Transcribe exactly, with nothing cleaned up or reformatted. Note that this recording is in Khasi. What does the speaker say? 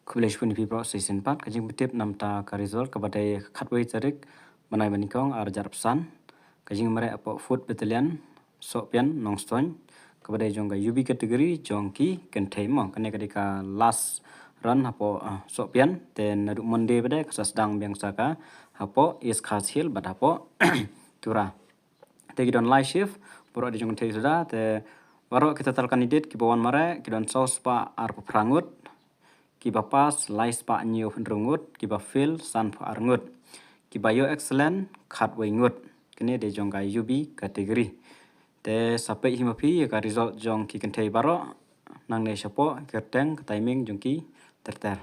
Khublei shibun ïa phi baroh sa shisien pat. Ka jingpyntip namar ka result kaba dei khatwei tarik bnai ba nyngkong ar hajar arphew san. Ka jingmareh hapoh Fourth Battalion, Sohpian, Nongstoiñ, kaba dei jong ka U B category jong ki kynthei mo. Kane ka dei ka last run hapoh, ah, Sohpian, te naduh Monday ba dei ka sa sdang biang sa ka hapoh East Khasi Hills bad hapoh Tura. Te ki don lai shift, baroh dei jong kynthei suda, te baroh ki total candidate kiba wan mareh ki don saw spah arphew phra ngut, kiba pass lai spah hynñiew phew hynriew ngut, kiba fail san phew ar ngut, kiba ïoh excellent khatwei ngut. Kine dei jong ka U B category. Te sa peit hi ma phi ïa ka result jong ki kynthei baroh nangne shapoh, kyrteng, ka timing jong ki ter ter.